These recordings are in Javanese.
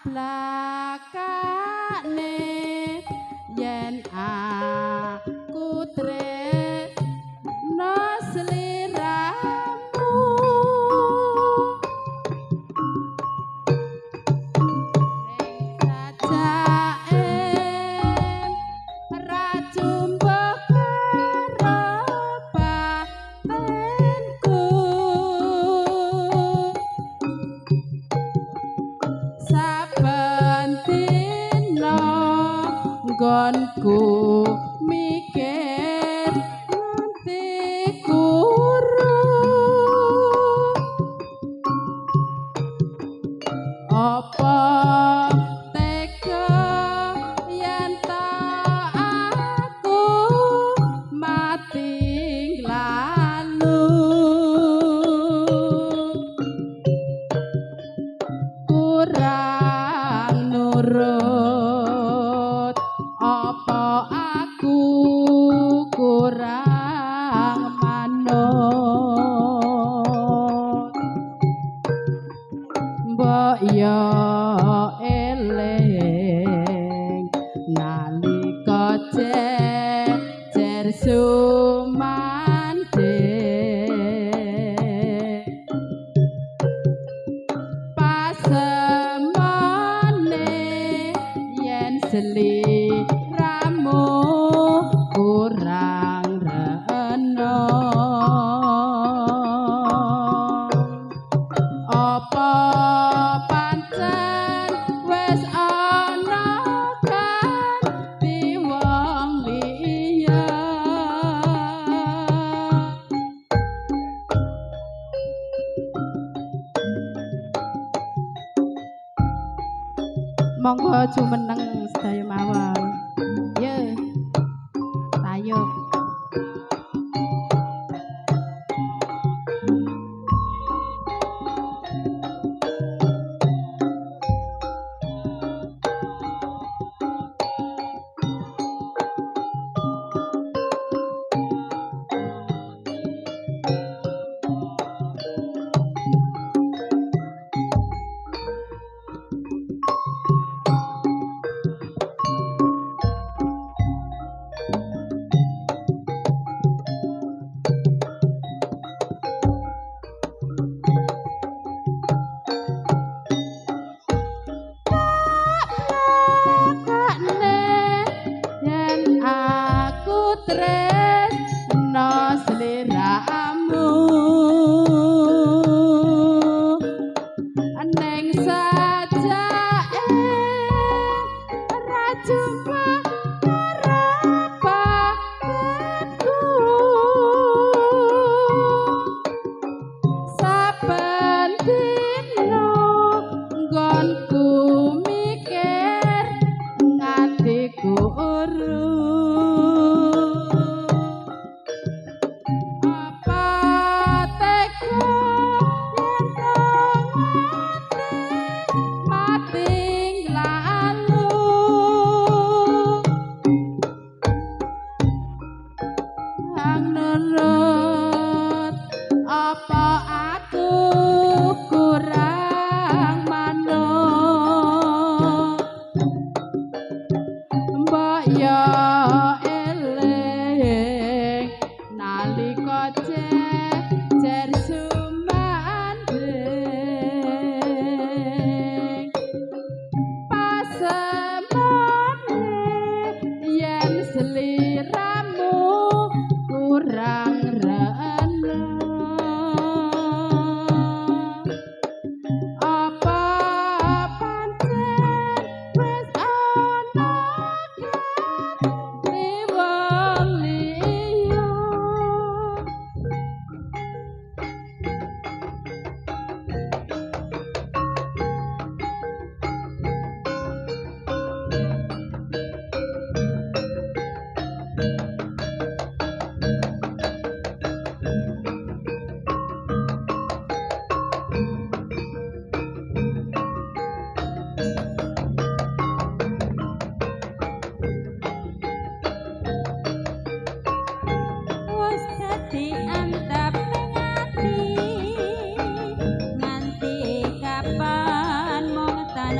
Blakane yen aku tresno sliramu ning sajake ra jumbo karo batinku saben dina nggonku mikir nganti kuru apa tega yen ta aku mati lalu kurang nurut apa aku kurang manut mbok yo eling nalika jejer sumandhe pasemone yen sliramu kurang rena apa pancen wis ana ganti wong liya. Monggo jumeneng sedaya mawon. Ye. Tayub.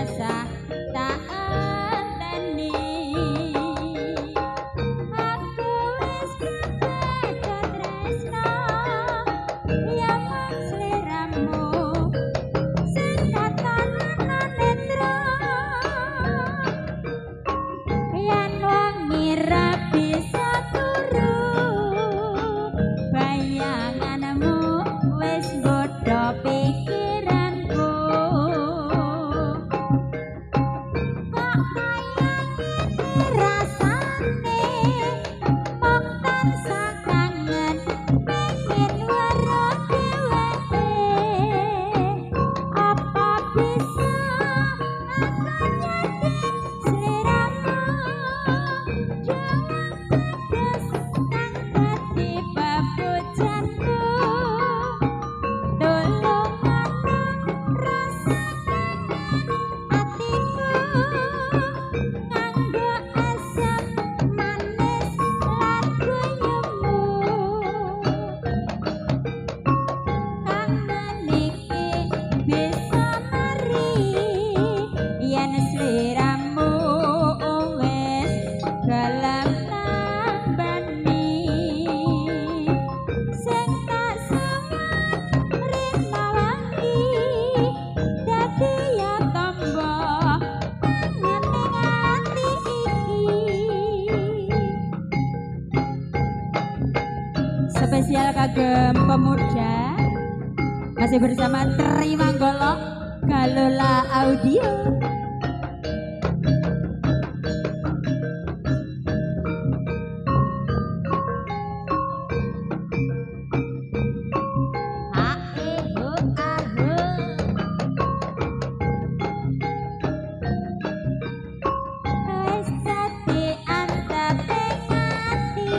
tansah tak enteni. Aku wis kepecut tresno ya mung sliramu sing katon ana netra. Yen wengi ra bisa turu bayanganmu wis nggodha pikiranku. Kok kaya ngene rasane mung tansah kangen pengen weruh dheweke. Apa bisa aku nyanding sliramu dawang bagus kang dadi pepujanku. Tulungono rasa kangen atiku nganggo asem manis lan guyumu. Kangen iki bisa mari yen sliramu wis gelem nambani. Sing tak suwun rina wengi dadi ya tamba kangen ning ati iki. Spesial kagem pemuda masih bersama Trimanggolo Galola Audio. Ha e ho a ho. Wis dadi anteping ati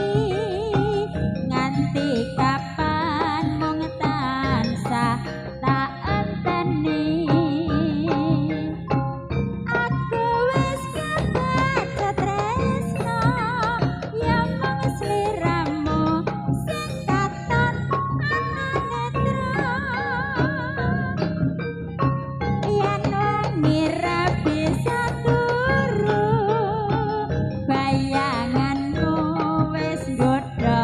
nganti kapan mung tansah tak enteni. Aku wis kepecut tresno ya mung sliramu sing katon ana netra. Yen wengi ra bisa turu bayanganmu wis nggodha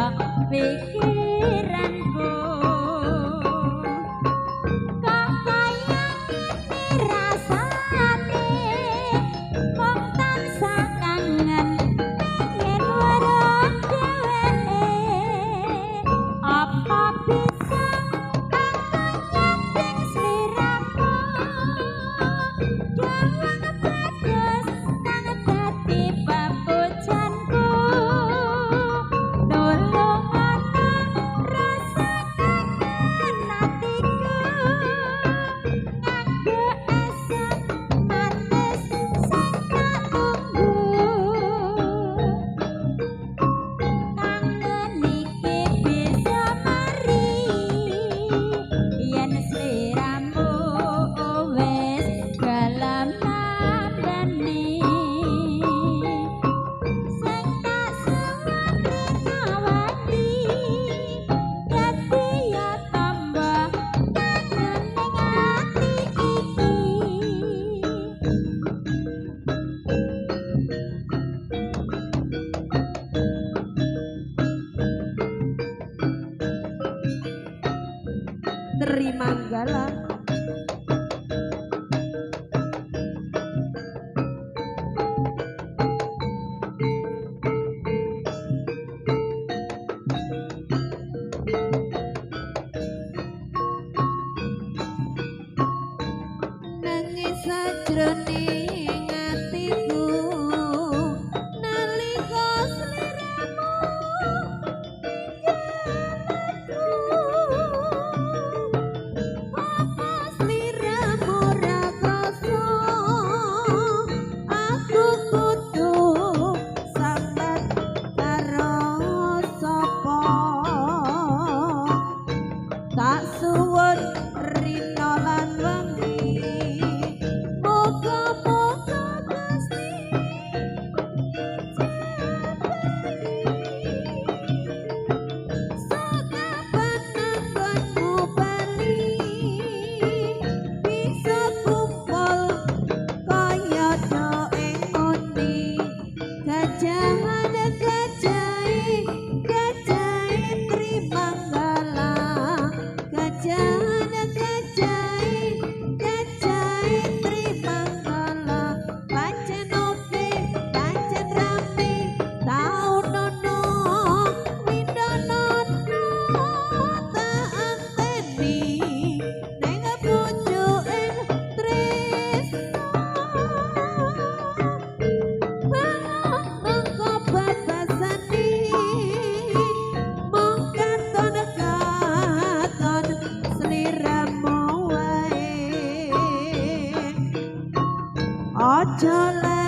pikiranku. Kok kaya ngene rasane mung tansah kangen pengen weruh dheweke. Apa bisa aku nyanding sliramu dawang bagus kang dadi pepujanku. Tulungono rasa kangen atiku nganggo asem manis sing tak tunggu. Kangen iki bisa mari yen sliramu wis gelem nambani. Sing tak suwun rina wengi dadi ya tamba kangen ning ati iki. Trimanggala. Nangis sajroning atiku nalika sliramu ninggal aku. Apa sliramu ra krasa aku kudu sambat karo sapa. Tak suwun rina lan wengi muga-muga Aja.